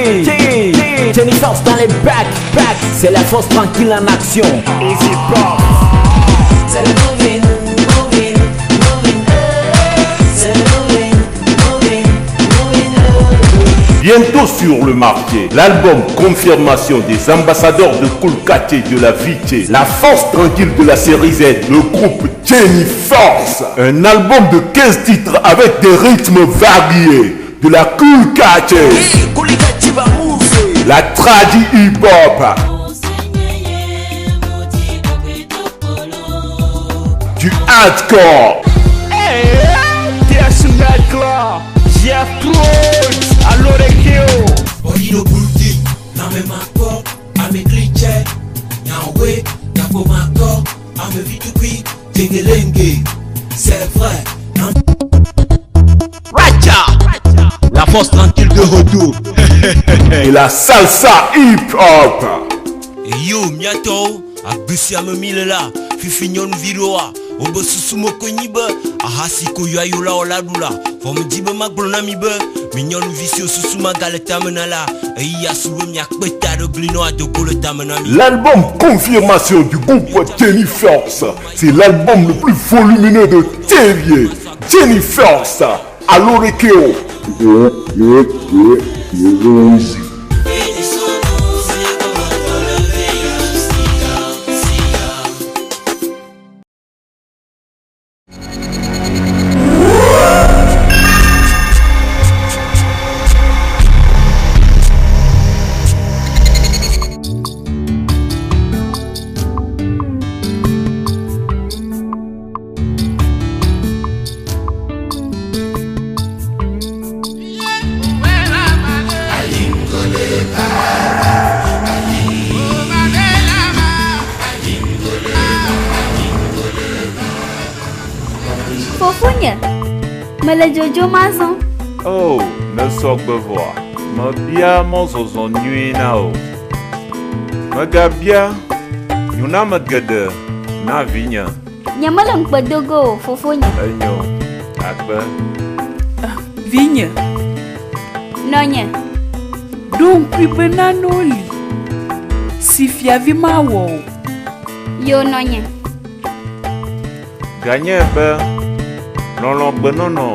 T, T, T, Jennifer dans les bacs, back. C'est la force tranquille en action. Easy Pop. C'est le moving, moving, moving, C'est le moving, moving, moving. Bientôt sur le marché, l'album Confirmation des ambassadeurs de Koulkaté de la Vité, la force tranquille de la série Z, le groupe Jenny Force. Un album de 15 titres avec des rythmes variés, de la Koulkaté, la tradi hip-hop, du hardcore, Oyido bulti, name makɔ, ame klitsɛ, nyawoe, nyako makɔ, ame vitukui, dzengelenge. C'est vrai. Raja La force tranquille de retour. et la salsa hip-hop. Yo, miatɔwo, agbe sia me mi le la, fifi nyɔnuvi ɖewoa, wobe susu me ko nyi be aha si ko yɔa yolawo la ɖu la. Vɔ medzi be magblɔ na mi be mi nyɔnuvi siwo susu magale tame na la, eyi asu be miakpe ta ɖe gli ne woado go le tame na mi. L'album Confirmation du groupe Jenny Force, c'est l'album le plus volumineux de Terrier. Jenny Force, à l'Orekeo. Fofonye, mele dzodzom azɔ. O, mesɔ gbe vɔa, mebia mɔzɔzɔ nyuie na o. Megabia nyoname geɖe na vinye. Nyemele ŋukpe do ge o, fofonye. Enyo, akpe. Vinye, Nɔnye, ɖo ŋkui be nanewo li si fiavi mawɔ o. yo nɔnye. Ganye be lɔlɔ̃gbenɔnɔ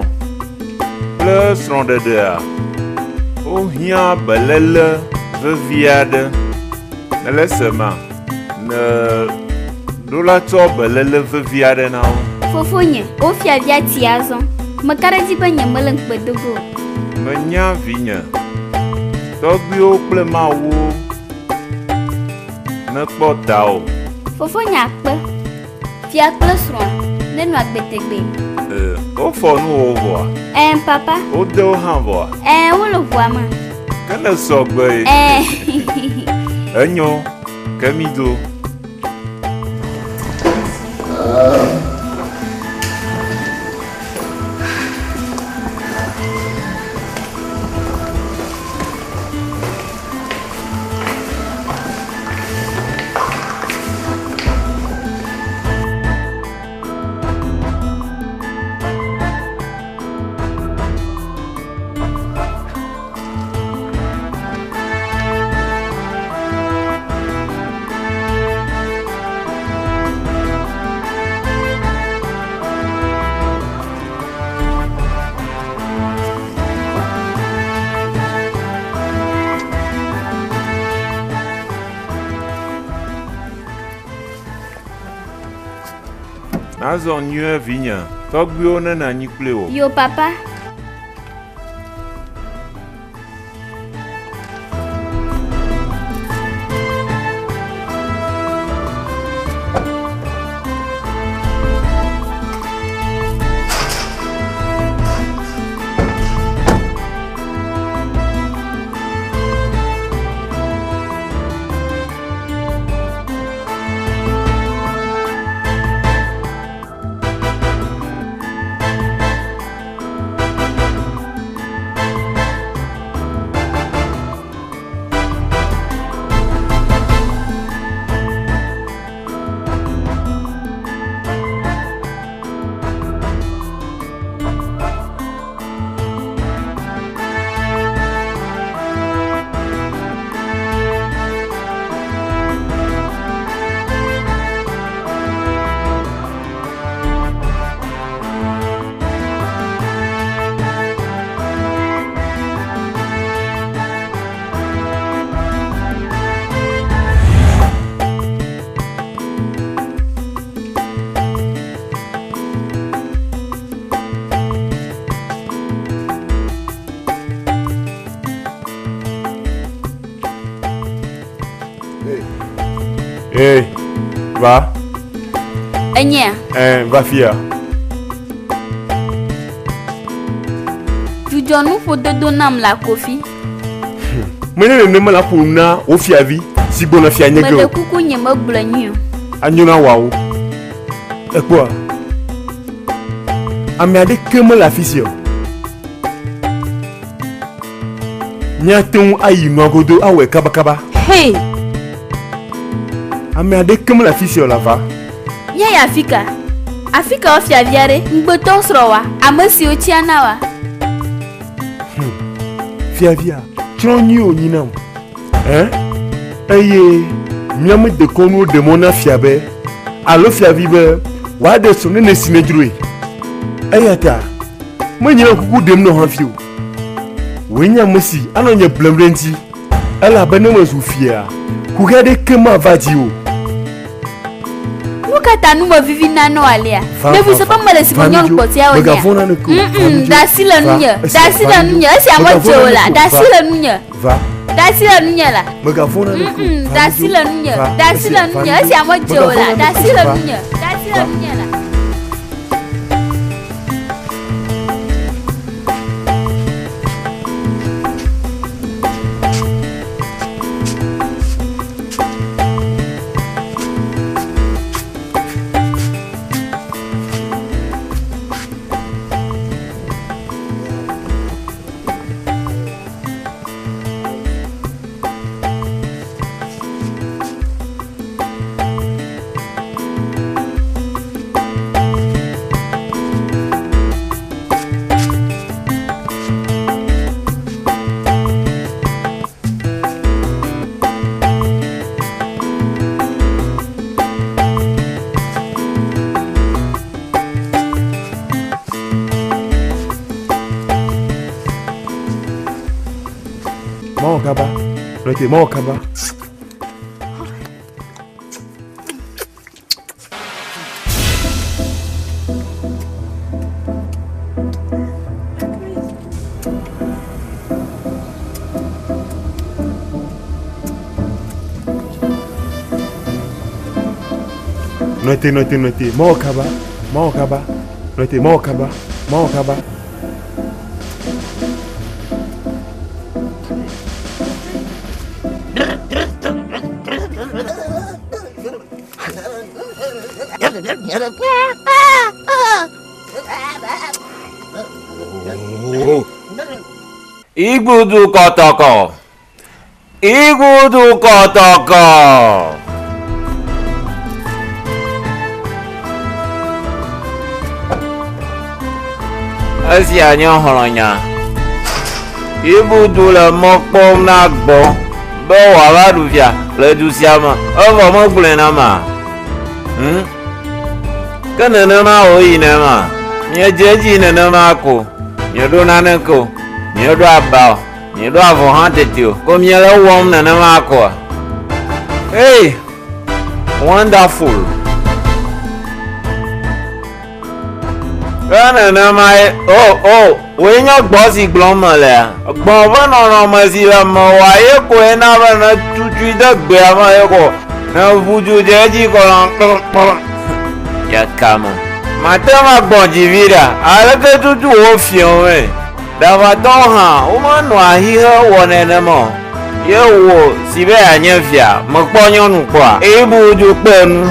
kple srɔ̃ɖeɖea wohiã beléle vevi aɖe. Ne le esema, ne ɖo la tsɔ beléle vevi aɖe na wo. Fofonye, wo fiavia ti azɔ. Meka ɖe edzi be nyemele ŋukpe do ge o. Menya vinye, tɔgbuiwo kple mawuwo nekpɔ ta o. Fofonye akpe. Fia kple srɔ̃a nenɔ agbe tegbee. E, wofɔ nuwò vɔa? Ɛ̃, papa. Wode wo hã vɔa? Ɛ̃, wole ʋua me. Ke ne sɔ gbe ye. Ɛ̃. Enyo, ke mi do. Nazɔ nyuie vinye, tɔgbuiwo nenɔ anyi kpli wò. Yo papa. Ee, va. Enyea? Ɛɛ, va fia. Dzudzɔ nuƒododo nam le akofi. Menye nenema la ƒo nu na wò fiavi si gbɔna fia nye ge Meɖe o. kuku nye megblɔe nyuie o. Anyo na wòawo. Èkpɔa? Ame aɖeke mele afi sia o. Míate ŋu ayi nua godo awɔe kabakaba. Hey! Ame aɖeke mele afi sia o le ava. Míayi afi ka? Afi ka wo fiavi aɖe, ŋugbetɔ srɔ̃ wa, ame siwo tsia na wa? Fiavia, tsrɔ̃ nyui wònyi nam. Ẽ? Eye míame dekɔnuwo ɖe mɔ na fia be alo fiavi be wòaɖe srɔ̃ ne nesi nedzroe. Eya ta menye le kuku ɖem nɔ hafi o. Wòe nye ame si anɔ nye blem ɖe ŋuti elabe ne mezu fia, kuxi aɖeke mava dziwò. Nu ka ta nu mevivi na nɔ alea? Va, Mebu va, se be va. mele si Va, nyɔnu Midzo. kpɔtɔeawo nyea? Mègavɔ̃ naneke o. Va, Mm-mm, Midzo. da asi le Va, nunye. esia, Da asi va, le Midzo. nunye. Esia Mègavɔ̃ medze o la. naneke o. Da asi Va. le nunye. Va. Da asi le nunye la. Mègavɔ̃ naneke o. Mm-mm, Va, da asi Midzo. le nunye. Va, Da asi esia, le va, nunye. Midzo. Esia medze o Mègavɔ̃ la. Da naneke asi o. le Va. nunye. Da asi le Va. nunye la. Mawɔ kaba. Nɔte, mawɔ kaba. Nɔte, nɔte, nɔte. Mawɔ kaba. Mawɔ kaba. Nɔte, mawɔ kaba. Mawɔ kaba. Igbudu kɔtɔkɔ. Igbudu kɔtɔkɔ. Esia nye xlɔ̃nya. Ibudu le mɔ kpɔm na gbɔ be wòava ɖu fia le du sia me evɔ megblɔe na ma. Hm? Ke nenema wòyi ma. Miedze edzi nenema ko. Mieɖo naneke o. Mieɖo aba o. Mieɖo avɔ hã tete o. Ko miele wɔm nenema koa. Hey! Wonderful. Ke nenema ye o o wòe nye gbɔ si gblɔm melea. Gbɔ̃ ƒe nɔnɔme si le mewɔa ye koe na be ne tutui de gbea me ye ko ne ʋu dzo dze edzi ko la kplɔ yaka me. Mate ŋu agbɔ̃ dzi vi ɖa aleke tutu wo fiɔmee. Ɖaʋatɔwo hã womenɔa xixe wɔ nenema o. Ye wò si be yeanye fia mekpɔ nyɔnu kpɔa? Ibu dzo kpe nu.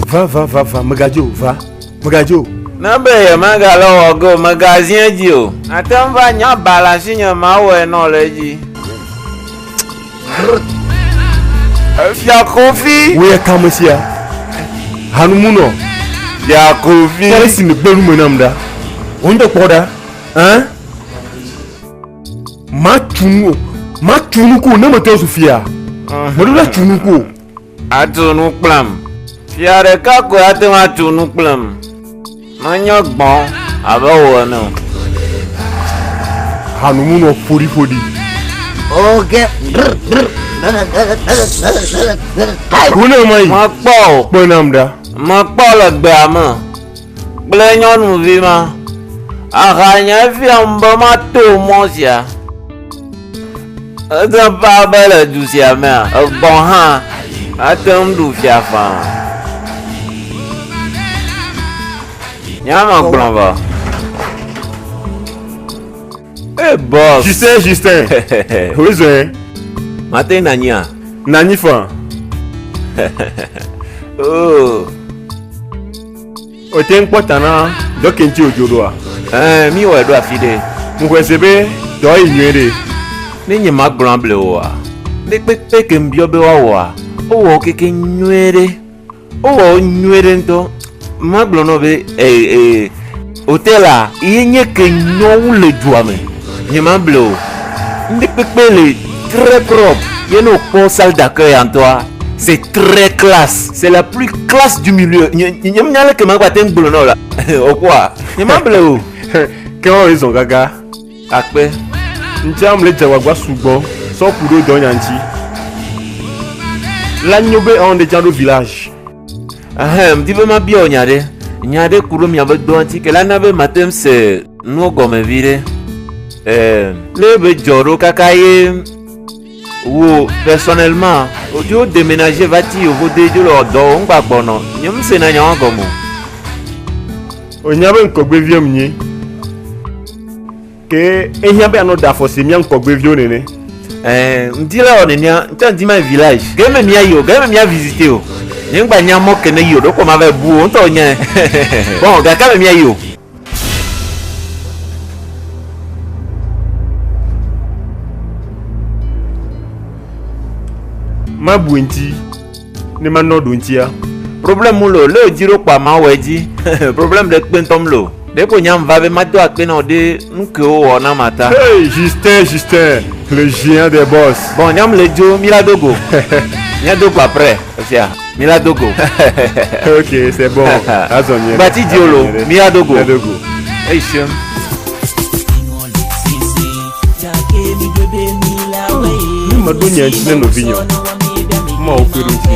Va, va, va, va. Megadzo o. Va. Megadzo o. Ne be yemegale wɔ ge o, megazi edzi o. Ate ŋu va nye aba le asinye mawɔe nɔ le edzi. Fia Kofi. Wò ya kame sia. Hanumunɔ. Fia Kofi. Kpɔ ale si nègbe nu me nam ɖa. Wò ŋutɔ kpɔ ɖa. Ẽ? Matu nu o. Matu nu ko ne metrɔ zu fia. Meɖo la tu nu ko. Atu nu kplam. Fia ɖeka koe ate ŋu atu nu kplam. Menye gbɔ̃ abe wò ene o. Hanumunɔ ƒoɖiƒoɖi. Ko ne ma yi. Mekpɔ o. Kpɔe nam ɖa. Mekpɔ le gbea me kple nyɔnuvi ma. Aha nye fiam be mato mɔ sia. Edze ƒãa be le du sia mea, egbɔ̃ hã ate ŋu ɖu fia faa. Nya me gblɔ vɔ. Hey boss. Justin, Justin. Oui, zɔn. Mate nanyia. Nanyi fan. Oh. O te ŋkpɔ ta na dɔ ke ŋuti wòdzo ɖoa? Ɛɛ, mi wɔe ɖo afi ɖe. Ŋxɔe se be dɔ yi nyuie ɖe. Ne nye magblɔ able oa, ne kpekpe ke ŋbiɔ be woawɔa, wowɔ wo keke nyuie ɖe. Wowɔ wo nyuie ɖe ŋutɔ. Magblɔ nɔ be ee ee hotela ye nye ke nyɔ wu le dua me. Nye mable o. Ŋɖe kpekpe le très propre. Ye ne wòkpɔ salle d'accueil ya ŋutɔa, c'est très classe. C'est la plus classe du milieu. Nye nye menya leke magba te ŋu gblɔ na wò la. Wòkpɔa? Nye mable o. Ke wɔe zɔn gaga. Akpe. Ŋtsia mle dze agbagba sugbɔ sɔ ku ɖo dɔ nya ŋtsi. La nyo be ɔn ɖe dza ɖo village. Ɛhɛn, ŋdi be mabia wò nya ɖe. Nya ɖe ku ɖo miaƒe dɔa ŋuti ke la na be mate ŋu se nuwo gɔme vi ɖe. Ɛɛ, le be dzɔ ɖo kaka ye wò personnellement dzo déménager va ti yovode dzo le wɔ dɔ wò ŋgba gbɔnɔ. Nye ŋsena nya wa gɔme o. Onya be ŋkɔgbeviwo mnye. Ke ehiã be anɔ ɖe afɔ si mía ŋkɔgbeviwo nene. Ɛɛ, ŋdi la wɔ nenea, ŋtɔ ŋdi ma yi village. Ge me mía yi o, ge me mía visiter o. Nye ŋgba nya mɔ ke ne yi o, ɖeko ma va yi bu o, ŋutɔ nyae. Bon, gake me mía yi o. Mabu ŋuti ne manɔ ɖo ŋutia. Problème mu le o, le wòdzi ɖo kpoa mawɔ edzi. Problème ɖe kpe ŋutɔ mele o. Ɖeko nya va be mado akpe na wò ɖe nu ke wowɔ na ma ta. Hey, Justin, Justin, le géant des boss. Bon, nyam le dzo, mi la do go. Mía do go après, efia. Mi la do go. Ok, c'est bon. Azɔ nyuie. Gbati dzi o lo, mi la do go. Mía do go. Eyi shem. Ne meɖo nye ŋuti ne nɔvinye o, mawo kpe ɖo ŋuti.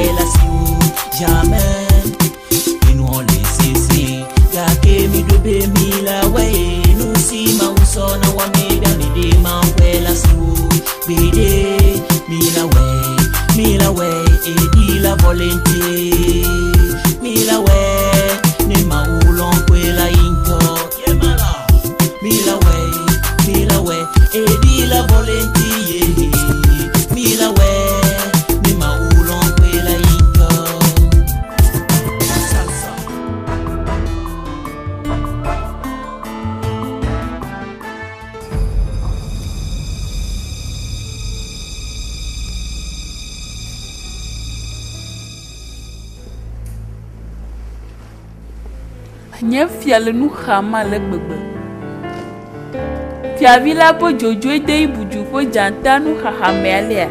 Nye fia le nu xam ale gbegbe. Fiavi la ƒe dzodzoe de ibudu ƒe dzata nuxaxa me alea.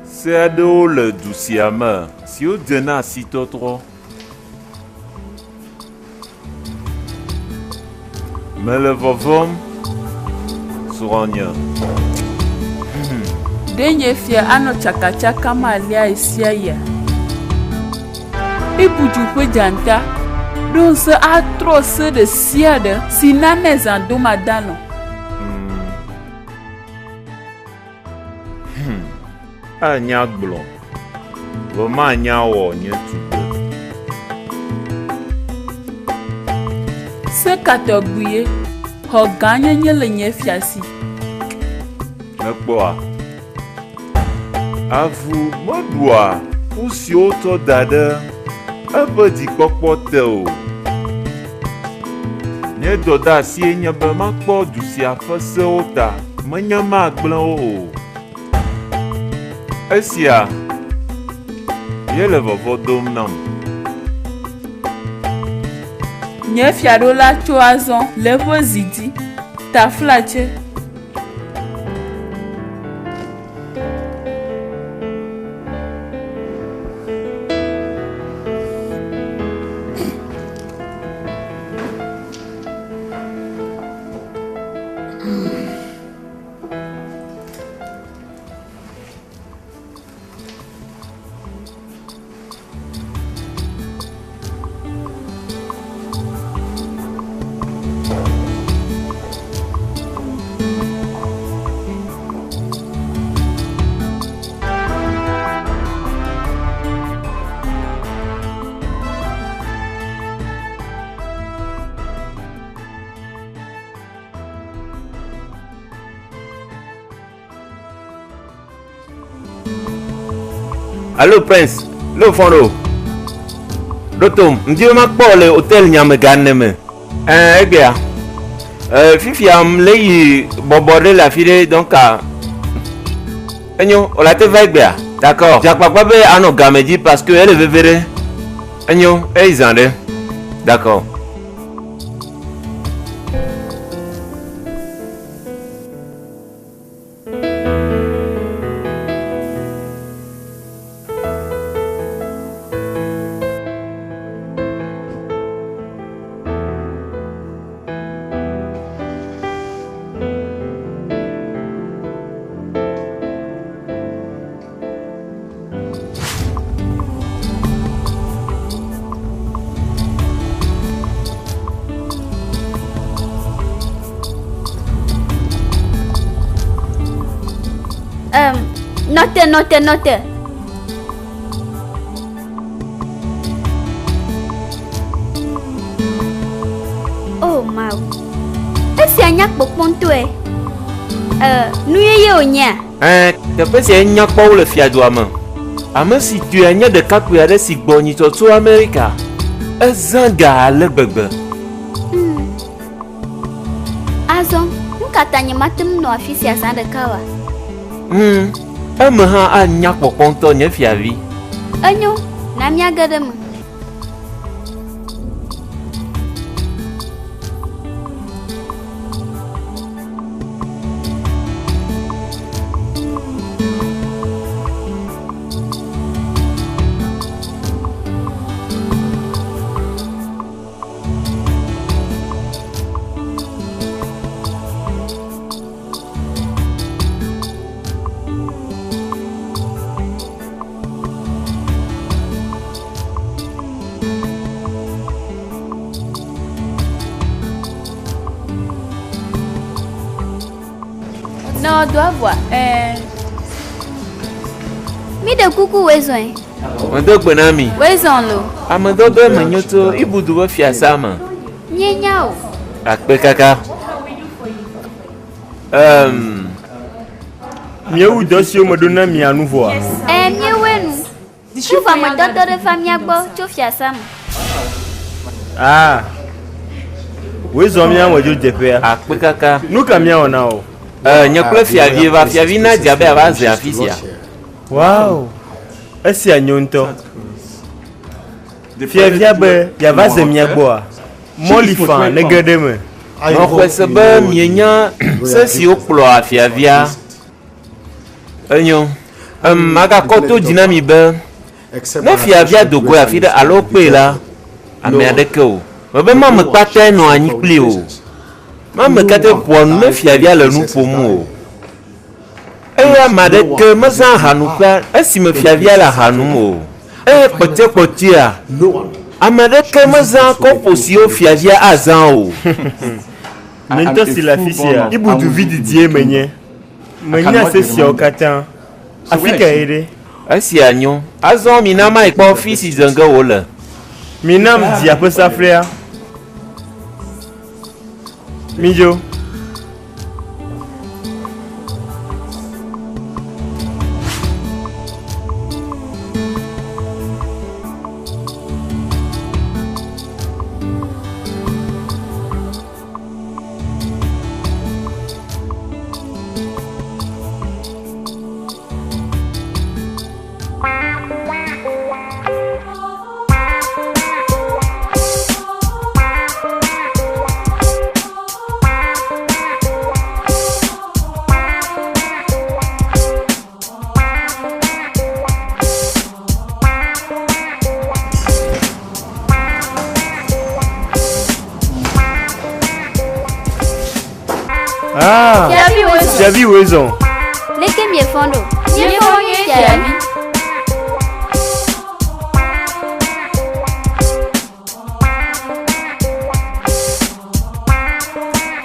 Se aɖewo le du sia me siwo dze na asitɔtrɔ. Mele vɔvɔ̃m, srɔ̃nye. Ɖe nye fia anɔ tsakatsakam alea ɣe sia ɣia? Ibudu ƒe dzata ɖo ŋusẽ atrɔ se ɖe sia ɖe si nane zãdomadalɔ. Anya gblɔ, vɔ manya wɔ nye tugbe. Se ka tɔgbuie xɔ gãnyenye le nye fia si? Mekpɔa, avu meɖua ƒu siwo wotɔ da ɖe eƒe dzikpɔkpɔ te o. Nye dɔdeasie nye be makpɔ du sia ƒe sewo ta, menye magblẽ wo o. Esia ye le vɔvɔ̃ dom nam. Nye fiaɖola tso azɔ le eƒe zi dzi, taflatse. Allo Prince, le wò fɔ̃ ɖo? Ɖo tom, ŋdi be makpɔ wò le hotel nyame ga ene me. Ɛ̃, egbea. E, fifia mle yi bɔbɔ ɖe le afi ɖe donc enyo, wòle ate va egbea. D'accord. Dze agbagba be anɔ game dzi parce que ele veve ɖe. Enyo, eyi zã ɖe. D'accord. Um, nɔte, nɔte, nɔte. Oh, Mawu. Esia nya kpɔkpɔ ŋutɔe. Uh, nu yeye wònyea? Ɛ̃, teƒe sia nya kpɔ wu le fiadua me. Ame si tuia nye ɖekakpui aɖe si gbɔ nyitsɔ tso Amerika. Ezã ga ale gbegbe. Mm. Azɔ, nu ka ta nyemate ŋu nɔ afi sia zã ɖeka oa? Mm, eme hã anya kpɔkpɔ ŋutɔ, nye fiavi. Enyo, na míage ɖe eme. Ne wodo avɔa? Ɛɛ. Mi ɖe kuku woe zɔe. Medo gbe na mi. Woe zɔn lo. Ame dɔdɔe menyo tso Ibudu ƒe fiasa me. Míenya o. Akpe kaka. Um. Míewu dɔ siwo meɖo na mia nu vɔa? Ɛɛ, míewɔe nu. Wova ame dɔdɔ ɖe va mía gbɔ tso fiasa me. Ah, wòe zɔ mía me dzo dzeƒea. Akpe kaka. Nu ka míawɔ na wò? Eh, nye kple fiavie va. Fiavi na dze abe yeava ze afi sia. Wow, esia nyo ŋutɔ. Fiavia be yeava ze mía gbɔa? Mɔ li faa nege ɖe eme. Mexɔe se be mienya se siwo kplɔa fiavia. Enyo. Em, magakɔ to dzi na mi be, ne fiavia do goe afi ɖe alo kpee la, ame aɖeke o. Mebe ma ame kpatae nɔa anyi kplii o. Ma ame katãe ƒoa nu ne fiavia le nu ƒom o. Eye ame aɖeke mezã ahanuƒea esime fiavia le aha num o. Eye kpɔtiɛkpɔtiɛa, ame aɖeke mezã kɔpo siwo fiavia azã o. Nye ŋutɔ si le afi sia, Ibudu vi didie menye. Menya se siawo katã. Afi kae ɖe? Esia nyo. Azɔ mina mayi kpɔ fi si dze ge wòle. Minam dia ƒe saflia. Midzo. Ah! Fiavi woe zɔn. Fiavi woe zɔn. Leke miefɔ ɖo? Míefɔ nyuie fiavi.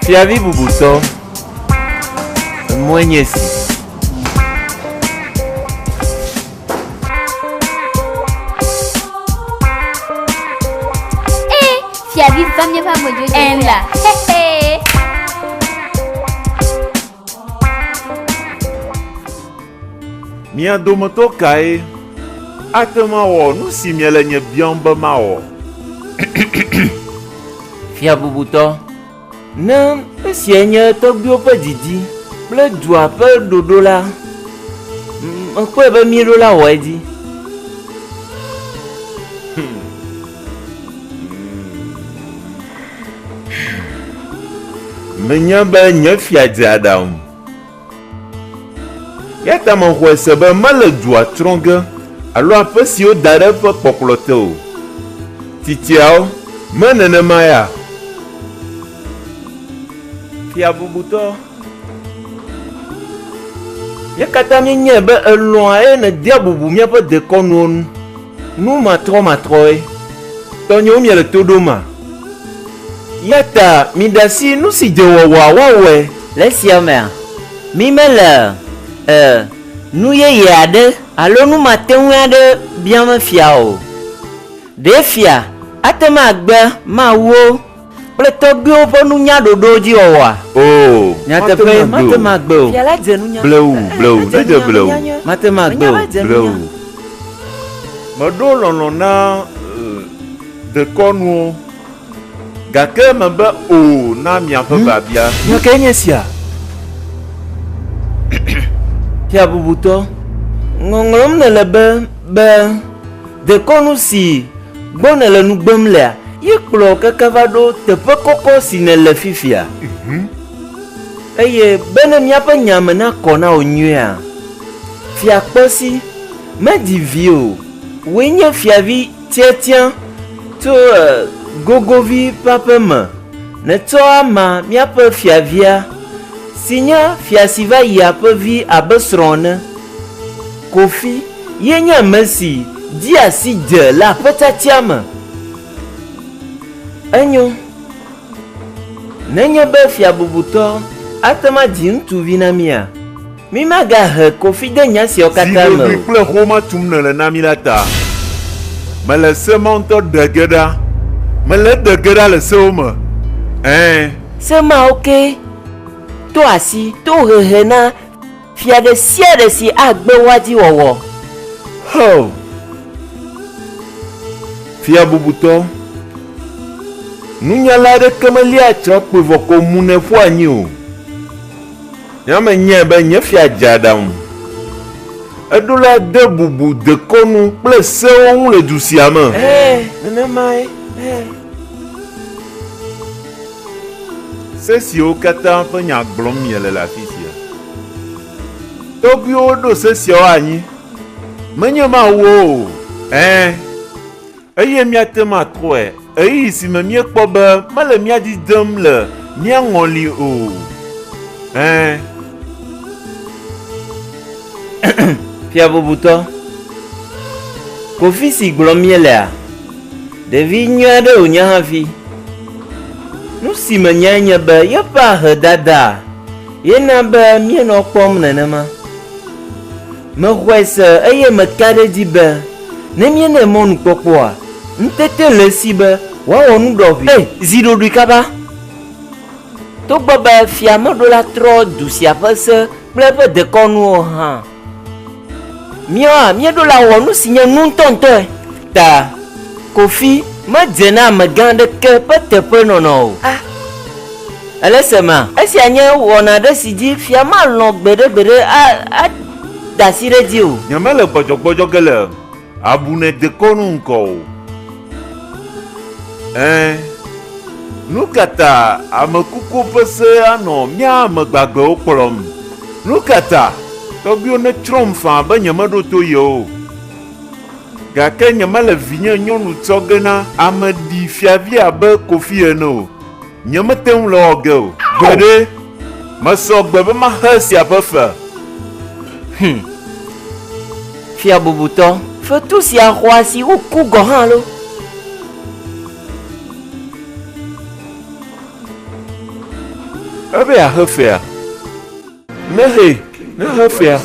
Fiavi bubutɔ, emɔe nye si. Ee, fiavi va míaƒe amedzrodzeƒea. Ɛnla. Hehe. Mia dometɔ kae ate ŋu awɔ nu si miele nye biam be mawɔ. Fia bubutɔ, ne esiae nye tɔgbuiwo ƒe didi kple dua ƒe ɖoɖo la, mekpɔe be míeɖo la wɔ edzi. Menya be nye fia dze aɖaŋu. Eya ta mexɔe se be mele dua tsrɔ̃ ge alo aƒe si woda ɖe eƒe kpɔkplɔ te o. Titiawo, me nenema ya? Fia bubutɔ, mía katã míenyae be èlɔ̃a eye nèdea bubu míaƒe dekɔnuwo ŋu nu matrɔmatrɔe. Tɔnyewo miele to ɖoma? Eya ta miɖe asi nu si dze wɔwɔa woawɔe. Le esia mea, mi mele e nu yeye aɖe alo nu mateŋui aɖe biam fia o. Ɖe fia ate ŋu agbe mawuwo kple tɔgbuiwo ƒe nunya ɖoɖowo dzi wɔwɔa? Oo, Nyateƒee, mate ŋu agbe o. Fia la dze nunya. Blewu, blewu, nedze blewu. Mate ŋu agbe o. Blewu. Meɖo lɔlɔ̃ na e dekɔnuwo. Gake mebe o na miaƒe biabia. Nya kae nye esia? Fia bubutɔ, ŋɔŋlɔm nèle be be dekɔnu si gbɔ nèle nu gbem lea ye kplɔ wò kaka va ɖo teƒe kɔkɔ si nèle fifia. Eye bene míaƒe nya me nakɔ na wò nyuiea, fia kpɔsi medi vi o, wòe nye fiavi Tiatia tso gogovi ƒe aƒe me nètsɔ ama míaƒe fiavia, si nye fia si va yia ƒe vi abe srɔ̃ ene. Kofi ye nye ame si dzi asi dze le aƒe tiatia me. Enyo, nenye be fia bubutɔ ate ŋu adzi ŋutsuvi na mía, Mímagahe kofi de nya siawo katã me o. Zi ɖoɖoe kple xoma tum nèle na mí la ta, mele se ma ŋutɔ ɖe ge ɖa. Mele eɖe ge ɖa le sewo me. Ɛ̃. Se mawo kee to asi tohehe na fia ɖe sia ɖe si agbe woa dzi wɔwɔ. Ho! Fia bubutɔ, nunyala aɖeke melia atrakpui vɔ ko munɛ ƒua anyi o. Nye ame nyae be nye fia dze aɖaŋu. Eɖo la de bubu dekɔnu kple sewo ŋu le du sia me. Ɛ̃, nenemae. Ɛ̃. Se siwo katã ƒe nya gblɔm miele le afi sia. Tɔgbuiwo ɖo se siawo anyi, menye Mawuwo o. Ɛ̃, eye míate ŋu atrɔe ɣeyiɣi si me míekpɔ be mele mía dzi dem le mía ŋɔli o. Ɛ̃. Fia bubutɔ, Kofi si gblɔm míelea, ɖevi nyui aɖe wònye hafi. Nu si menyae nye be yeƒe ahedada ye na be míenɔ kpɔm nenema. Mexɔe se eye meka ɖe edzi be ne míenɛ mɔnukpɔkpɔa, ŋutete le esi be wòawɔ nu ɖɔʋui. Ei, zi ɖoɖoe kaba! Togbɔ be fia meɖo la trɔ du sia ƒe se kple eƒe dekɔnuwo o hã, míawoa, míeɖo la wɔ nu si nye nu ŋutɔŋutɔe. Ta Kofi medze na amegã aɖeke ƒe teƒenɔnɔ o. A Ele esema? Esia nye wɔna aɖe si dzi fia malɔ̃ gbeɖegbeɖe ada asi ɖe edzi o. Nyemele gbɔdzɔgbɔdzɔ ge le Abune dekɔnu ŋgɔ o. Ɛ̃, nu ka ta ame kuku ƒe se anɔ mía ame gbagbewo kplɔm? Nu ka ta tɔgbuiwo netsrɔ̃m faa be nyemeɖo to yewo o? Gake nyemele vinye nyɔnu tsɔ ge na ame ɖi fiavi abe Kofi ene o. Nyemete ŋu le ewɔ ge o. Gbeɖe! Mesɔ gbe be maxe esia ƒe fe. Hum. Fia bubutɔ, fetu sia xɔ asi wu ku gɔ̃ hã lo. Ebe yeaxe fea? Nexee, nexe fea.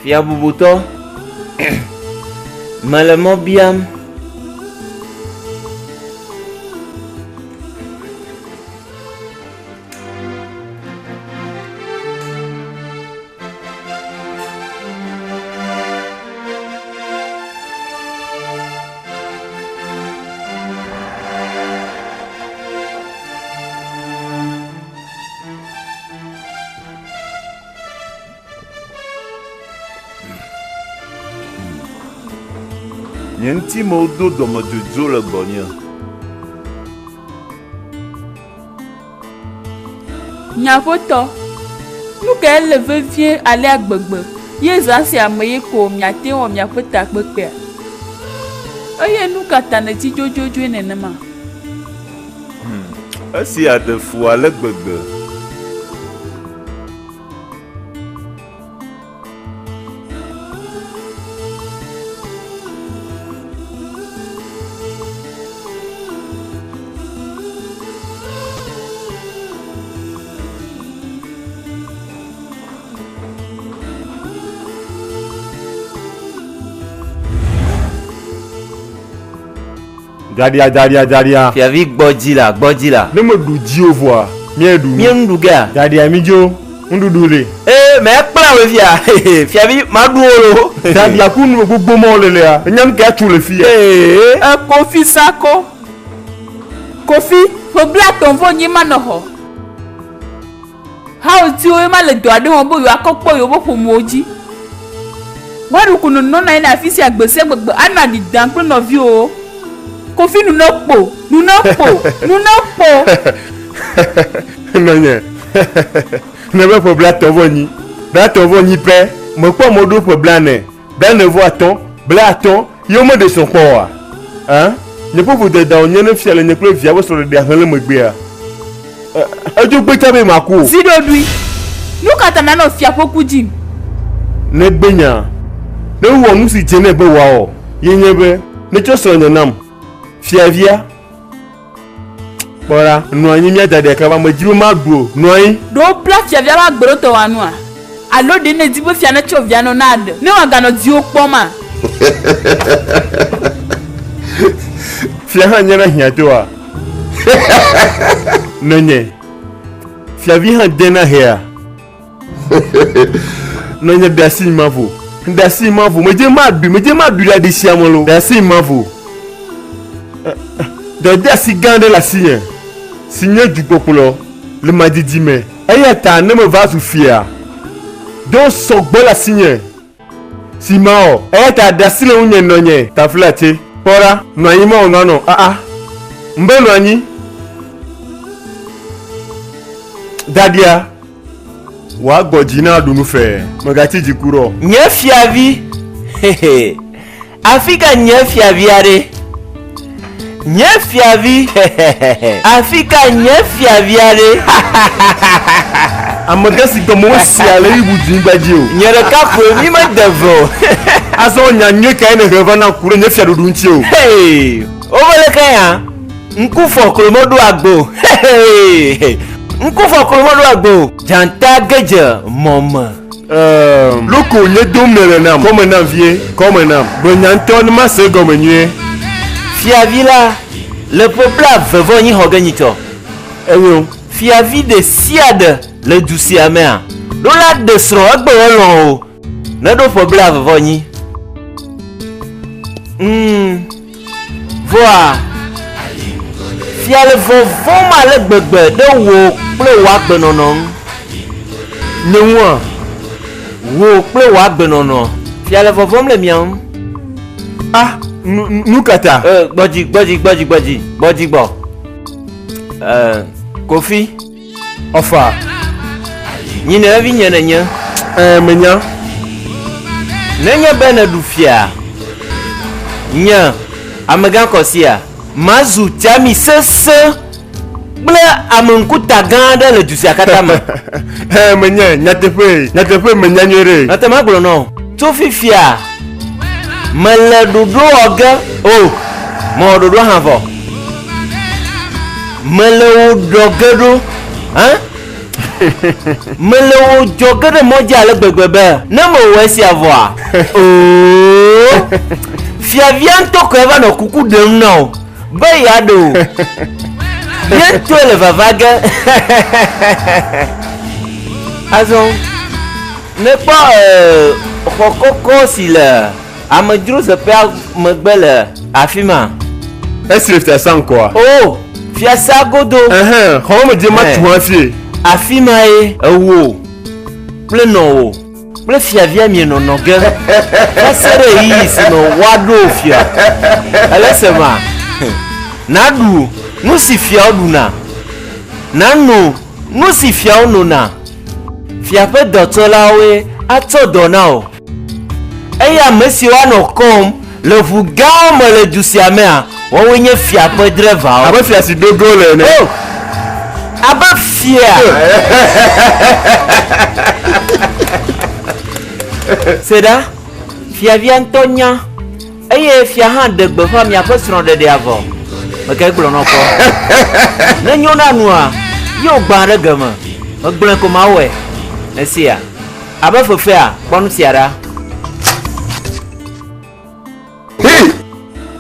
Fia bubutɔ, mele mɔ biam. Nye ŋutimewo do dɔmedzoedzo le gbɔnye. Nye aƒetɔ, nu kae le vevie alea gbegbe ye zã sia me ye ko miate ŋu awɔ miaƒe takpekpea? Eye nu ka ta nètsi dzodzodzoe nenema? Hmm, esia ɖe fu ale gbegbe. Daɖia, daɖia, daɖia. Fiavi gbɔ dzi la, gbɔ dzi la. Ne meɖu dziwò vɔa, míeɖu nu. Míe nuɖu gea? Daɖia, mídzo, nuɖuɖu li. Ee, mekpla wò fia. Fiavi, maɖu wò lo. Daɖia ku nu gbogbo mawo le lea, enya nu ke atso le fia. Ee. E Kofi Sako. Kofi, ƒe blatɔ̃ vɔ nyi ma nɔ xɔ. Hawòtiwo ye ma le dɔ aɖe wɔm be yewoakɔ kpɔ yewoƒe ƒomewo dzi. Woaɖu ku nɔnɔ nɔ anyi ɖe afi sia gbe sia gbegbe anɔ aɖi dam kple nɔviwòwo. Kofi nu ne kpo, nu ne kpo, nu ne kpo. Nɔnye, ne be ƒe blatɔ̃ vɔ nyi, blatɔ̃ vɔ nyi pɛ, mekpɔ mɔ ɖo ƒe blane, Blaene-vɔ-atɔ̃, blaatɔ̃, ye womeɖe srɔ̃ kpɔ oa? Ẽ, nye ƒe vodada wònye ne fia le nye kple via ƒe srɔ̃ɖeɖea hlẽ le megbea? Ẽ, edzo gbe tsã be maku o. Zi ɖoɖoe. Nu ka ta nànɔ fia ƒe ku dim? Negbe nya, ne wowɔ nu si dze nɛ be wòawɔ ye nye be, netsɔ srɔ̃nye nam, fiavia. Kpɔ ɖa, nɔ anyi míada ɖeka va, medi be maɖu o. Nɔ anyi. Ɖe wobla fiavia ƒe agbe ɖe tɔwòa nua? Alo ɖe nèdi be fia netsɔ via nɔ na ɖe, ne wòaganɔ dziwò kpɔma? Fia hã nyana hiãtɔa? Nɔnye, fiavi hã dena hea? Nɔnye ɖe asi mavo. Ɖe asi mavo. Medze maɖui, medze maɖui le aɖi sia me lo. Ɖe asi mavo. Dɔdeasi gã aɖe le asinye si nye dukpɔkplɔ le madidi me. Eya ta ne meva zu fia, dɔwo sɔgbɔ le asinye si mawɔ. Eya ta ɖe asi le ŋunye nɔnye taflatse. Kpɔ ɖa, nɔ anyi mawɔ nua nɔ. Aa, ŋbe nɔ anyi. Daɖia, wòagbɔ dzi na aɖu nu fɛɛ. Mègatsi dzi ku ɖe o. Nye fiavi, hehe, afi ka nye fiavia ɖe? Nye fiavi, hehehe, afi ka nye fiavia ɖe? Amegã si gɔme wosea le ɣeyiɣi bubu dzi o. Nye ɖeka koe, mí mede ve o. Azɔ nya nyui kae nèhe va nam ku ɖe nye fiaɖuɖu ŋuti o? Hee, wobe leke ya? Ŋkufɔklo meɖo agbo o. Hehe, ŋkufɔklo meɖo agbo o. Dzata ge dze mɔ me. Ehm, loko nye dom nèle nam. Kɔme nam vie, kɔme nam. Gblɔ nya ŋutɔ ne mase egɔme nyuie. Fiavi la le ƒe blaeve vɔ enyi xɔ ge nyitsɔ. Enyo. Fiavi ɖe sia ɖe le du sia mea, ɖo la ɖe srɔ̃ egbe elɔ̃ o neɖo ƒe blaeve vɔ enyi. Ŋ. Vɔa, fia le vɔvɔ̃m ale gbegbe ɖe wò kple wò agbenɔnɔ ŋu. Nye ŋua? Wò kple wò agbenɔnɔ. Fia le vɔvɔ̃m le mia ŋu. Ah, nu, nu ka ta? E, gbɔdzi, gbɔdzi, gbɔdzi, gbɔdzi, gbɔdzi gbɔ. E, Kofi. Ɔfa. Nyine vinye nènye. Ɛ̃, menya. Nenye be nèɖu fia, nye, amegã kɔsia, mazu tsiami sesẽ kple ame ŋkuta gã aɖe le du sia katã me. Ɛ̃, menyae. Nyateƒee, nyateƒee menya nyuie ɖe. Mate ŋu agblɔ na wò. Tso fifia, mele ɖoɖo wɔ ge. O, mewɔ ɖoɖoa hã vɔ. Mele wò ɖɔ ge ɖo. Hã? Mele wò dzɔ ge ɖe mɔ dzi ale gbegbe be ne mewɔ esia vɔa, oo, fiavia ŋutɔ koe va nɔ kuku ɖem na wò be yeaɖe wò. Ye ŋutɔe le vava ge. Azɔ, nèkpɔ ee, xɔ kɔkɔ si le Amedzrozeƒea megbe le afi ma. Esi le fiasã ŋkɔa? O, fiasã godo. Ɛhɛn, xɔ me dze matu hã fie. Afi mae ewò kple nɔwò kple fiavia mienɔnɔ ge va se ɖe ɣeyiɣi si me woaɖo wò fia. Èle esema? Nàɖu nu si fiawo ɖuna, nàno nu si fiawo nona. Fia ƒe dɔtsɔlawoe atsɔ dɔ na wò. Eye ame siwo anɔ kɔm le ʋu gãwo me le du sia mea, woawoe nye fia ƒe drɛvawo. Abe fia si do go le ene. O! Abe fia! Se ɖa, fiavia ŋutɔ nya, eye fia hã ɖe gbeƒã miaƒe srɔ̃ɖeɖea vɔ. Mekae gblɔ na wò kpɔ? Ne nyo na nua, ye wògbã ɖe geme. Megblɔe ko mawɔe. Nèsea? Abe fefea, kpɔ nu sia ɖa.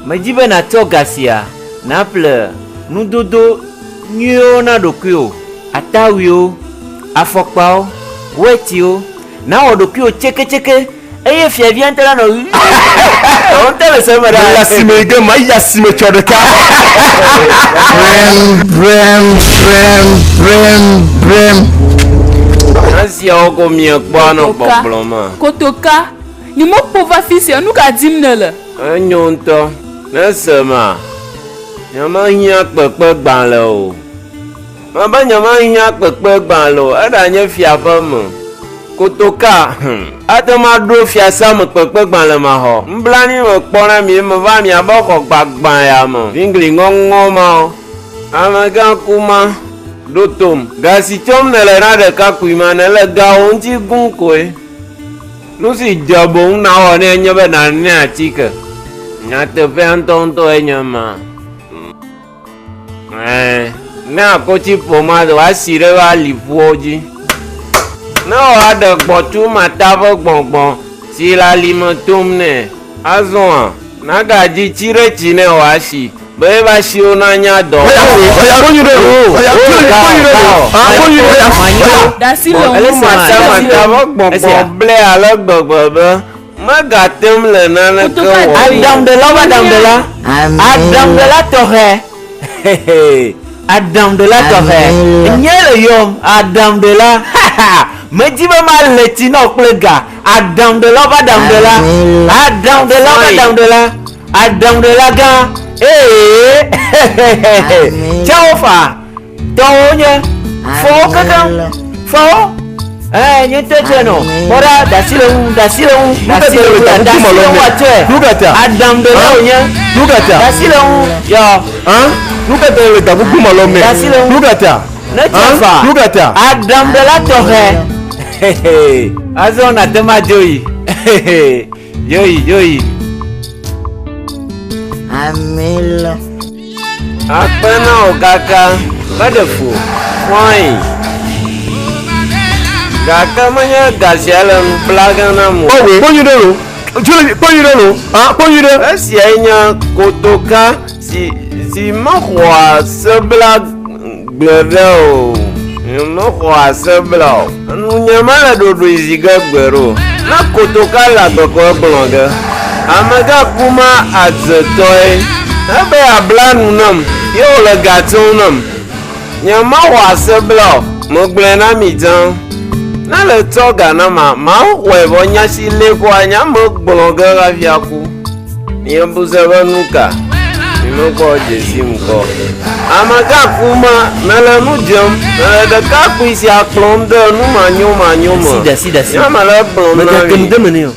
Medi be nàtsɔ ga sia nàƒle nudodo nyuiwo na ɖokuiwò, atawuiwo, afɔkpawo, wetiwo, nàwɔ ɖokuiwò tseketseke eye fiavia ŋutɔ nanɔ ʋii. Wò ŋutɔ le se eme ɖaa. Mele asime yi ge mayi asime tsɔ ɖeka. Brem, brem, brem, brem, brem. Esiawo ko miekpɔa nɔ Kotoka, gbɔgblɔ ma. kotoka, nyemekpɔ va fi sia, nu ka dim nèle? Enyo ŋutɔ. Ne sema, nyemehiã kpekpegbalẽ o. Mebe nyemehiã kpekpegbalẽ o, eɖanye fia ƒe me. Kotoka, hum, ate ŋu aɖo fiasã me kpekpegbalẽ maxɔ. Nublanui mekpɔ na mi meva miabe xɔ gbagbã ya me. Vingli ŋɔŋɔ mawo. Amegã ku ma, ɖo tom. Ga si tsɔm nèle na ɖekakpui ma, nèle gawo ŋuti gum koe. Nu si dze boŋ nàwɔ nɛ nye be nànɛ atike. Nyateƒea ŋutɔŋutɔe nye ema. Ɛ̃, ne akotsi ƒom ado asi ɖe eƒe aliƒowo dzi. Ne wòaɖe gbɔ̃tsu mata ƒe gbɔgbɔ si le alime tom nɛ. Azɔa, nagadzi tsi ɖe tsi nɛ wòasi, be eƒe asiwo nanya dɔ. Mata ƒe gbɔgbɔ blɛ ale gbegbe be Megate ŋu le naneke wɔm o. Aɖaŋuɖela ƒe aɖaŋuɖela, aɖaŋuɖela tɔxɛ, aɖaŋuɖela tɔxɛ, nye le yɔm, aɖaŋuɖela, medi be male tsi na wò kple ga, aɖaŋuɖela ƒe aɖaŋuɖela, aɖaŋuɖela ƒe aɖaŋuɖela, aɖaŋuɖela gã, ee, tsɛwo faa. Tɔwo nye fɔwo kekeŋ fɔwo. Ɛɛ nye ŋutɔ tsɛ nɔ kpɔ ɖa ɖasi le ŋu ɖasi le ŋu ɖasi le ŋu ɖasi le ŋu atsɔe. Nukata? Aɖaŋuɖela wònye. Nukata? Ɖasi le ŋu yɔ. Nukata le gakuku malɔ mɛ? Ɖasi le ŋu. Nukata? Ne tsɛ fa. Nukata? Aɖaŋuɖela tɔxɛ. Azɔ nàte ŋu adzo yi. Dzo yi dzo yi. Amelo. Akpe na wò kaka, meɖe fu o. Fine. Gake menye ga sia le nu bla ge nam o. Kpɔ kpɔ nyuiɖe lo. Jule kpɔ nyuiɖe lo. Ah, kpɔ nyuiɖe. Esiae nye kotoka si si mexɔa sebla gbeɖe o. Mexɔa sebla o. Nunye mele ɖoɖoe zi ge gbeɖe o. Ne kotoka le agbe ko egblɔ ge. Amegã ku ma adzetɔe. Ebe yeabla nu nam ye wòle ga tsɔm nam. Nyemawɔ asebla o. Megblɔe na mi tsã. Ne le tsɔ ga nama, maxɔe vɔ nya si li koa nya megblɔ ge hafi aku. Miebu se be nuka? Mimekpɔ dzesim kpɔ. Amegã ku ma, nèle nu dzem, nèle ɖekakpui sia kplɔm de nu manyomanyo me. Dasi, dasi, dasi. Nya mele egblɔm na Mègate mi. nu de eme nɛ o.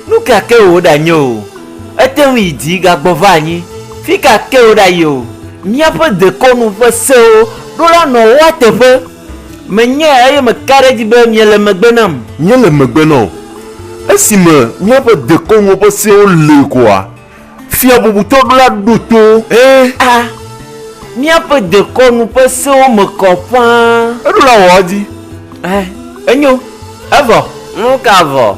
Nu ka ke wòɖanye o, ete ŋu yi dzi gagbɔ va anyi. Fi ka ke wòɖayi o, míaƒe dekɔnu ƒe sewo ɖo la nɔ woa teƒe. Menyae eye meka ɖe edzi be miele megbe nam. Míele megbe na wò. Esime míaƒe dekɔnuwo ƒe sewo li koa, fia bubutɔ ɖo la ɖo to wo. Ẽ! A! Míaƒe dekɔnu ƒe sewo me kɔ ƒãa. Eɖo la wɔ edzi. Ẽ, enyo. Evɔ. Nu ka vɔ?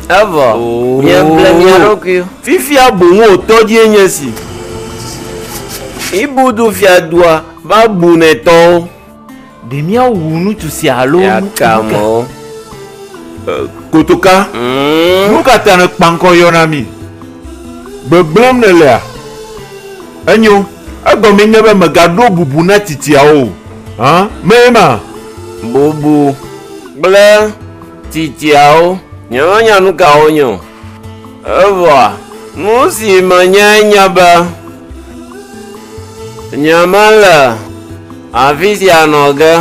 Evɔ. Mieble mia ɖokuiwo. Fifia boŋ wòtɔ dzie nye esi. Ibudu fiadua va bu nɛtɔwo. Ɖe míawu ŋutsu sia alo nu ka? Yakamewo. Kotoka, nu ka ta nèkpa ŋkɔ yɔ na mí? Gbegblẽm nèlea? Enyo. Egɔmee nye be mègaɖo bubu na tsitsiawo o. Hã? Mee ma? Bubu kple tsitsiawo, nyemenya nu ka wonye o. Evɔa, nu si menyae nye be nyemele afi sia nɔ ge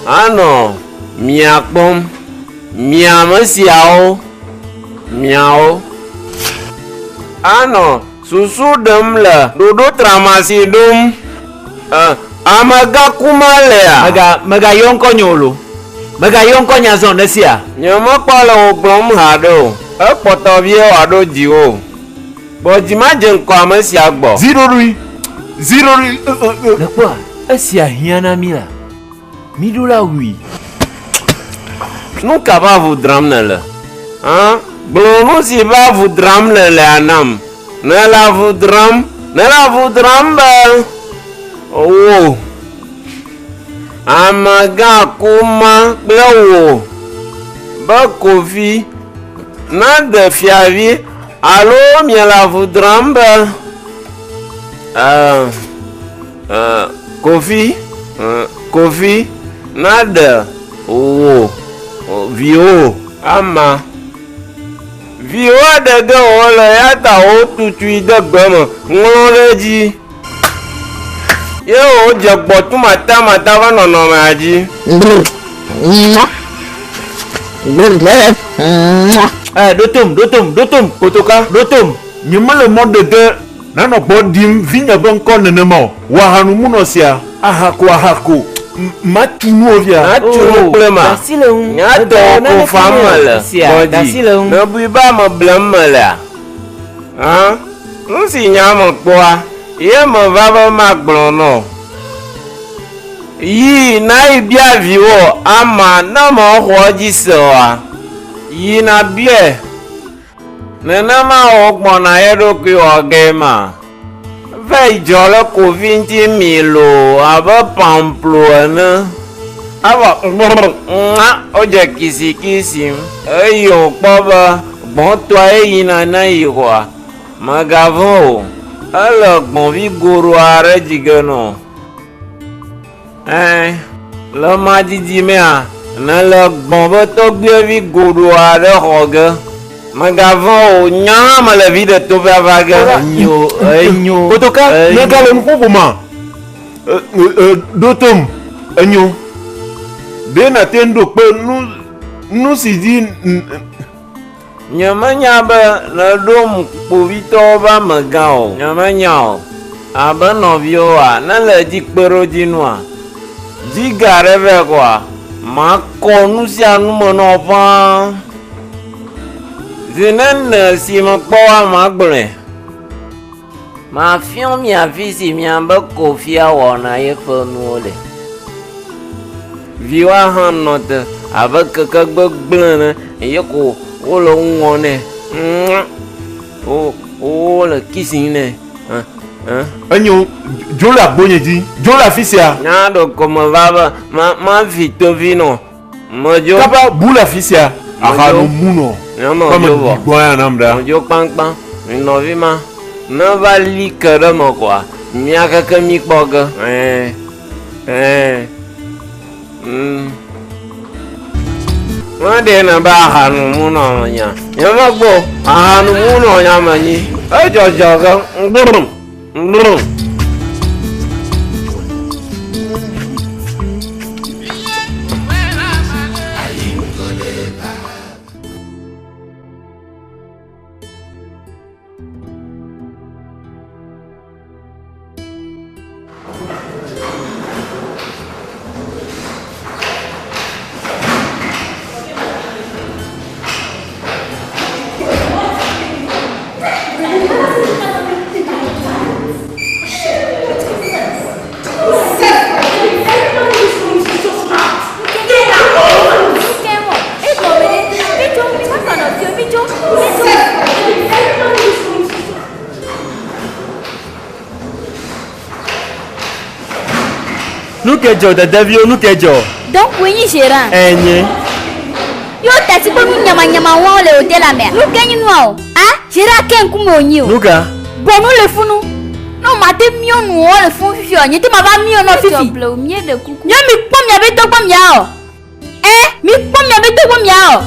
anɔ mia kpɔm, mi ame siawo, miawo, anɔ susu ɖem le ɖoɖo trama si ɖom e, amegã kuma lea? Mega, megayɔ ŋkɔnye o lo. Mègayɔ ŋkɔnye azɔ o, nèsea? Nyemekpɔ le wò gblɔm haɖe o. Ekpɔtɔ vie wòaɖo dziwò. Gbɔ dzi madze ŋkɔ ame sia gbɔ. Zi ɖoɖoe! Zi ɖoɖoe! Nèkpɔa? Esia hiã na mí la, míɖo la wui. Nu ka ƒe avu dram nèle? Hã? Gblɔ nu si ƒe avu dram nèlea nam. Nèle avu dram, nèle avu dram be wò amegã kuma kple wò be Kofi naɖe fiavi alo miele avu dram be eh, eh, Kofi, eh, Kofi naɖe wò viwò ama. Viwòa ɖe ge wòle eya ta wotutui de gbe me, ŋlɔ ɖe edzi. Ye wòdze gbɔtumatamata ƒe nɔnɔmea dzi. Ɛ, ɖo tom, ɖo tom, ɖo tom. Kotoka, ɖo tom. Nyemele mɔ ɖe ge nanɔ gbɔ ɖim vinye ƒe ŋkɔ nenema o. Wò ahanumunɔ sia, aha ko, aha ko, matu nu o fia. Matu nu kple ma. Nya tɔwò ko fam mele, gbɔdzi. Nèbui be ame blem melea? Hã? Nu si nya mekpɔa, ye meva be magblɔ nɔ wò. Yi nayi bia viwò ama ne mexɔ edzi se oa? Yi nàbiae. Nenema wògbɔna ye ɖokui wɔ gee ma. Va yi dzɔ ɖe kovi ŋuti mi loo abe pamplo ene. Evɔ gbrr ŋa wodze kisikisim eye wòkpɔ be gbɔ̃tɔa ye yina ne yi xɔa. Mègavɔ̃ o, ele gbɔ̃vi goɖo aɖe dzi ge nɔ. Ɛ̃, le ma didi mea, nèle gbɔ̃ be tɔgbuiavi goɖo aɖe xɔ ge. Mègavɔ̃ o, nya hã mele viɖe to ƒe ava ge. Enyo, enyo. Kotoka, nègale nu ƒom ƒoma? Ɖo tom, enyo. Ɖe nàte ŋu ɖo kpe nu, nu si dzi. Nyemenya be nèɖom kpovitɔwo ƒe amegã o. Nyemenya o. Abe nɔviwòa, ne le edzi kpeɖodzinua, di ga ɖe vɛ koa, makɔ nu sia nu me nɔ ƒãa. Zi nene si mekpɔ woa, magblɔe. Mafiɔ mi afi si miabe kofia wɔna yeƒe nuwo le. Viwoa hã nɔ te abe keke gbegblẽ ene eye ko wole nu wɔm nɛ. Wo wole kissing nɛ. Enyo, dzo le agbonye dzi. Dzo le afi sia. Nya ɖeko meva be ma mavi tovi nɔ. Medzo. Kaba bu le afi sia. Aha no mu nɔ. Nyɔ Kpɔ me medzo vɔ. ɖi gbɔ ya nam ɖa. Medzo kpaŋkpaŋ. Nɔvi ma, ne va li ke ɖe me koa, mía keke mí kpɔ ge. Ɛɛ. Ɛɛ. Mm. Meɖe ne be aha nu mu nɔ nya. Nye megbɔ aha nu mu nɔ nya me nyi. Edzɔdzɔ ge. Ngbrum. Ngbrum. Nu ke dzɔ dadaviwo nu ke dzɔ. Donc wòe nyi gérant. Enye. Yo tati kple nu nyamanyama wɔm le hotel la mea. Nu ke nyi nua o. A gérant ke ŋkume wònyi o. Nu ka? Bɔnu le funu. Ne womate míɔ nuwo le fún fifi o, nye te mava míɔ nɔ fifi. Edzɔ blewu, míeɖe kuku. Nye mikpɔ miabe dɔgbɔ mia o. Ɛ, mikpɔ miabe dɔgbɔ mia o.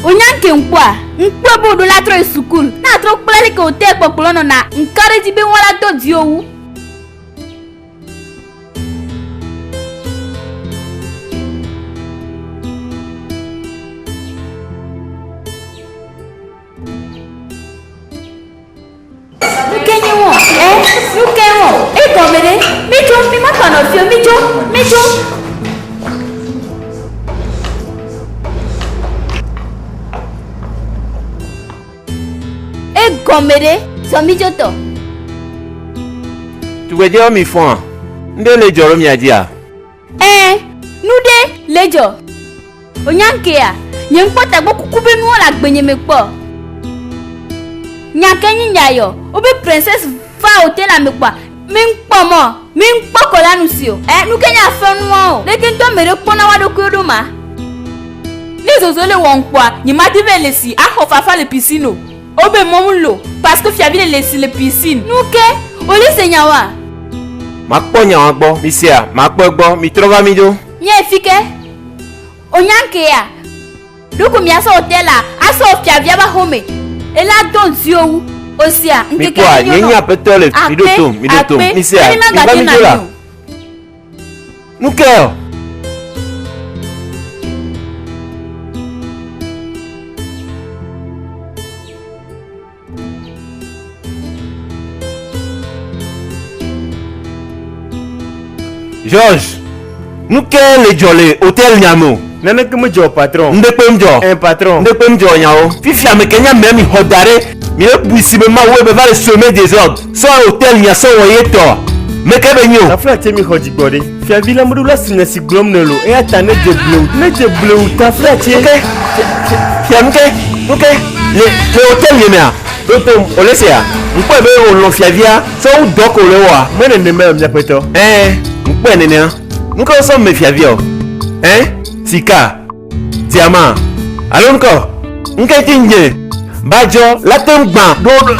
Wonya ŋke ŋkpɔa? Ŋkpɔe be wòɖo la trɔ yi sukulu. Ne atrɔ kpla leke wòte kpɔkplɔ nɔna, ŋka ɖe edzi be ŋua la do dziwò wu. Nu ke nye wɔ? Ɛ, nu ke wɔ? Egɔme ɖe? Mitso, mi ma kpanɔ fio, mitso, mitso. Egɔme ɖe? Zɔ mitso tɔ. Tugbedzewo mi fɔa? Ŋɖe le dzɔ ɖo mia dzia? Ẽ, nu ɖe le dzɔ. Wonya ŋkea, nye ŋkpɔ tagbɔ kuku be nuwo le agbenye me kpɔ. Nya ke nyi nya yɔ, wobe princess va hotel me kpɔa, mi ŋkpɔ mɔ, mi ŋkpɔ kɔ la nu si o. Ẽ, nu ke nye afe nua o. Leke ŋutɔ ame ɖe kpɔna woa ɖokuiwo ɖo ma? Ne zozo le wɔm kpɔa, nye mate vɛ le si axɔ fafa le piscine o. Wobe mɔm lo, parce que fiavi le le si le piscine. Nu ke, wole se nya wa? Makpɔ nyawa gbɔ, misea, makpɔ egbɔ, mitrɔ va mi ɖo. Nye fi ke, onya ŋkea, ɖoko miasɔ hotel a, asɔ fiavia va xome, ela do ŋusiwo wu, osia, ŋkeke Mikpɔa, nye nye nɔ. nye aƒetɔ le, miɖo Akpe, tom, miɖo tom, akpe, misea, emi miva magate mi na ɖo la. mi o. Nu ke o. George, nu ke le dzɔ le hotel nya me o? Naneke medzɔ o, patron. Ŋɖekpe ŋdzɔ. Ɛ, patron. Ŋɖekpe ŋdzɔ nyawo. Fifia ame ke nye amea mi xɔ da ɖe, mi le bui si be Mawu be va le semer désordre. Sɔ hotel nya sɔ wɔ ye tɔ. Me ke be nyi o. Taflatse mi xɔ dzigbɔ ɖe. Fiavi la meɖo la si nya si gblɔm nèle o eya ta nedze blewu. Nedze blewu taflatse. Nu ke? Fia nu ke? Nu ke? Le le hotel nye mea? Ɖo tom wòle sea? Ŋkpɔe be wòlɔ̃ fiavia sɔ wu dɔ ko wòle wɔa? Me nenemae o miaƒetɔ. Ɛɛ, ŋkpɔe nenea. Nu ke wosɔ me fiavia o? Ɛ? Sika? Diama? Alo nu ke o? Nu ke ti nye badzɔ la te ŋu gbã ɖo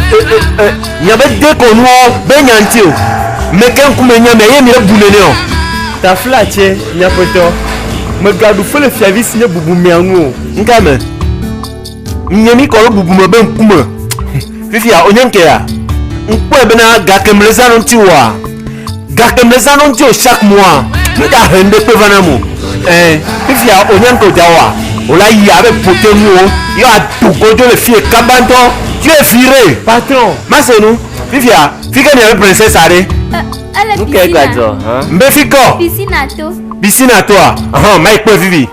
miabe dekɔnuwo be nya ŋuti o. Me ke ŋkume nya mea ye mi le bu nene o. Taflatse, miaƒetɔ, mègaɖu fe le fiavi si nye bubumea ŋu o. Ŋka me? Nye mi kɔ ɖo bubume be ŋkume. Fifia wonye ŋkea? Ŋkpɔe bena gake mle zã ɖo ŋuti oa? Gake mle zã ɖo ŋuti o chaque mois. Ŋga he ŋɖe kpe va nam o. Ɛ, fifia wonye ŋke wòdza wɔa? Wòla yi abe pote nuwo ye wòado godzo le fie kaba ŋutɔ. Tu es viré. Patron. Mase nu. Fifia, fike miabe princesse aɖe? Ele Nu kae piscine. gadzɔ, hã? Mbe fikɔ? Piscine to. Piscine toa? Hã, mayi kpɔe vivi.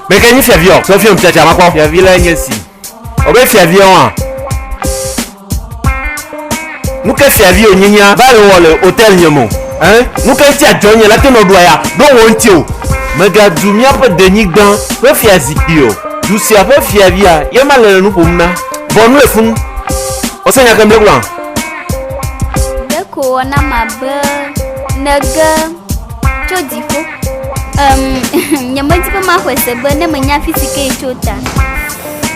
Meke nyi fiavi ɔ, sɔ fiam tsatsa makpɔ. Fiavi la nye si. Obe fiavi ɔa. Nu ke fiavi wònye nya va le wɔ le hotel nye me o. Ɛ? Nu ke ŋuti adzɔ nye la te nɔ ɖua ya ɖo wò ŋuti o. Mègadu míaƒe denyigba ƒe fiazikpui o. Du sia ƒe fiavia ye ma le nu ƒom na. Vɔ nu le funu. Wose nya ke mle gblɔa? Ɖeko wɔ nam abe nège tso dziƒo. Em, nyemedi be maxɔe se be ne menya afi si ke tso ta.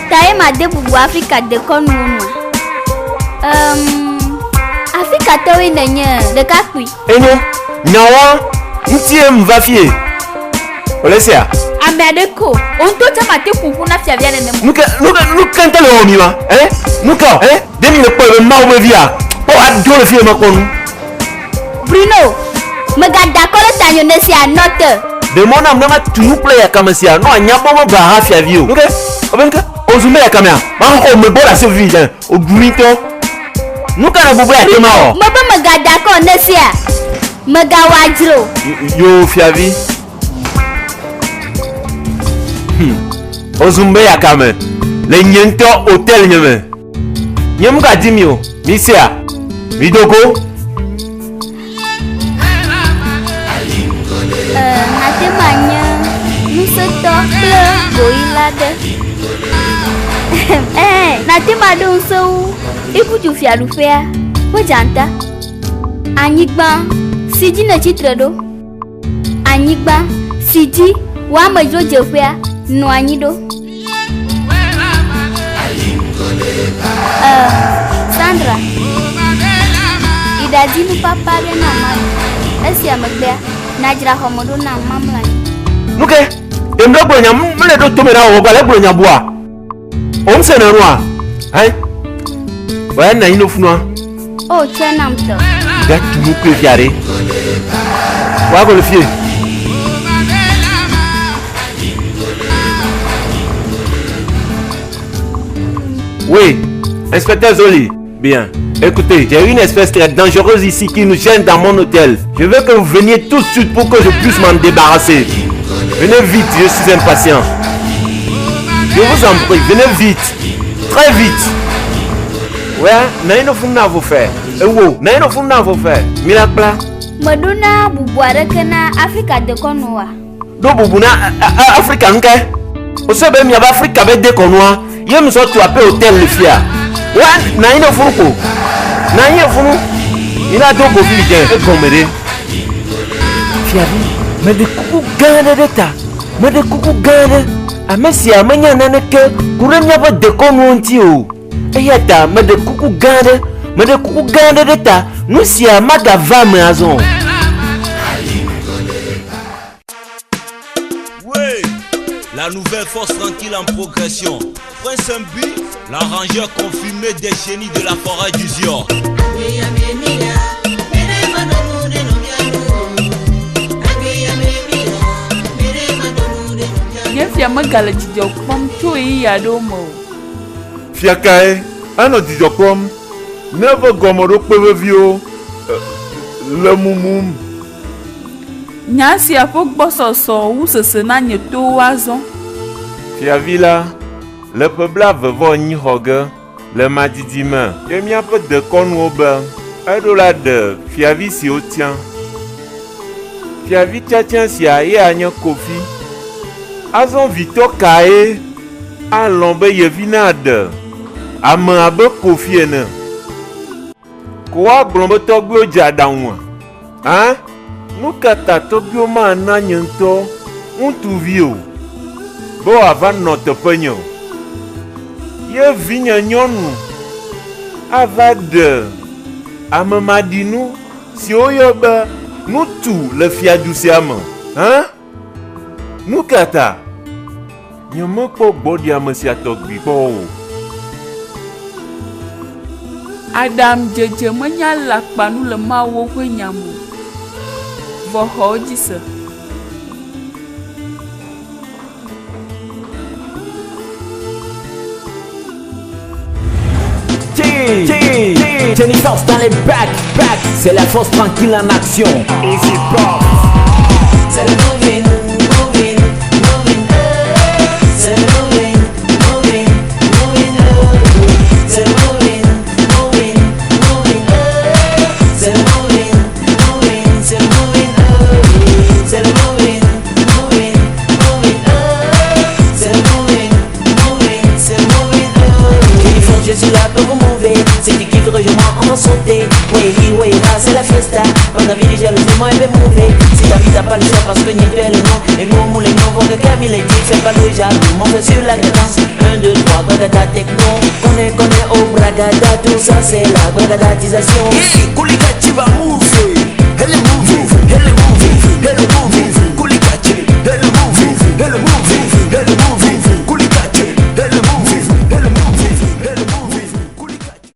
Ta ye made bubu Afrika dekɔnuwo nua? Em, Afrikatɔwoe nènye ɖekakpui. Enyo, nyawoa ŋutie mva fie. Wòle sia? Ame aɖe ko, wò ŋutɔ tsã mate ƒo ƒu na fiavia nenem o. Nu ke, nu ke, nu ke ŋutɔ le wɔwɔ mi ma? Ɛ? Nu ka? Ɛ? Ɖe mi le kpɔe be Mawu be via? Kpɔ adzo le fie makpɔ nu. Bruno, mègada akɔ ɖe tanye o, nèsia, nɔ te. Ɖe mɔ nam ne matu nu kple yakame sia, ne wòanya be meva ha fiavi o. Nu ke? Wobe nu ke? Ozu me yakamea, maxɔ megbɔ le asi vivi dze, oɖu mi ŋutɔ. Nu ka nèbu be yeate ma wɔ? Mebe mègada akɔ ne sea, mègawɔ adzre o. Yoo fiavi. Hmm. Ozu be yakame le nye ŋutɔ hotel nye me. Nye mgadi mi o, mi sea, mi do go. Ee, nate ŋu anye ŋusẽtɔ kple goyila ɖe. Ɛ̃, nate ŋu aɖo ŋusẽ wu Iputu fiaɖuƒea ƒe dzata. Anyigba si dzi nètsi tre ɖo, anyigba si dzi wò amedzrodzeƒea nɔ anyi ɖo. Ee, Sandra, yi ɖadi nupapa aɖe nam maɖu. Esia megbea, nàdzra xɔme ɖo nam mamlɔ anyi. Nu ke, ɖe mle gblɔ nya mle ɖo tome na wò gale gblɔ nya bua. O ŋusẽ na nua. Hɛn. Wòya na anyi ɖo funua. O tsɔe nam tɔ. Ga tu nu kple fia ɖe. Wòya gɔle fie. Oui, inspecteur Zoli. Bien. Écoutez, j'ai une espèce très dangereuse ici qui nous gêne dans mon hôtel. Je veux que vous veniez tout de suite pour que je puisse m'en débarrasser. Venez vite, je suis impatient. Je vous en prie, venez vite. Très vite. Ouais, mais il faut vous faire. Ewo, mais il faut vous faire. Milakpla. Meɖona bubu aɖeke na Afrika dekɔnu oa? Ɖo bubu na Afrika ŋke. Ose be miabe Afrika be dekɔnua, ye misɔ tu aƒe hotel le fia. Wa na anyi ɖe funu ko. Na anyi ɖe funu. Mina do go vivi dze egɔme ɖe. Fiavi, meɖe kuku gã aɖe ɖe ta. Meɖe kuku gã aɖe. Ame sia menya naneke ku ɖe míaƒe dekɔnuwo ŋuti o. Eya ta meɖe kuku gã aɖe, meɖe kuku gã aɖe ɖe ta, nu sia magava eme azɔ o. Oui, la nouvelle force tranquille en progression. Prince Mbi, l'arrangeur confirmé des génies de la forêt du Zion. Nye fia megale dzidzɔ kpɔm tso ɣeyiɣi aɖewo me o. Fia kae anɔ dzidzɔ kpɔm ne eƒe gɔmeɖokpe veviwo le mumum? Nya sia ƒe gbɔsɔsɔ wu sese na nye towo azɔ. Fiavi la le ƒe blaeve vɔ enyi xɔ ge le madidi me. Ye míaƒe dekɔnuwo be eɖo la ɖe fiavi si wotia. Fiavi tiatia sia ye anye Kofi. Azɔ vitɔ kae alɔ̃ be ye vi naɖe ame abe Kofi ene? Ko woagblɔ be tɔgbuiwo dze aɖaŋua? Ã? Nu ka ta tɔgbuiwo mana nye ŋutɔ ŋutsuvi o be wòava nɔ teƒenye o? Ye vinye nyɔnu ava ɖe ame maɖinu si woyɔ be ŋutsu le fiadu sia me. Ã? Nu ka ta? Nyemekpɔ gbɔɖiame sia tɔgbi kpɔ o. Aɖaŋudzedze menye alakpanu le Mawu ƒe nya me o, vɔ xɔ edzi se. Jenny Force dans les bacs, back. C'est la force tranquille en action. Easy pop. C'est le moving, moving, moving, C'est le moving, moving, moving, C'est le moving, moving, moving, C'est le moving, moving, c'est le moving, C'est le moving, moving, moving, C'est le moving, moving, c'est le moving, Jennifer, je suis là pour vous mouver. Si tu kiffes, rejoins-moi, on va sauter. Oui, oui, là, c'est la fiesta. On a vu les jalousies, moi, elle veut mouver. Si ta vie t'as pas le choix parce que ni tu es le nom. Et nous, on les noms, vont que Camille les dit, fais pas le jaloux. On fait sur la cadence. 1, 2, 3, bragada techno. Connais, connais, oh, bragada, tout ça, c'est la bragadatisation. Hey, Kulika Chiba move.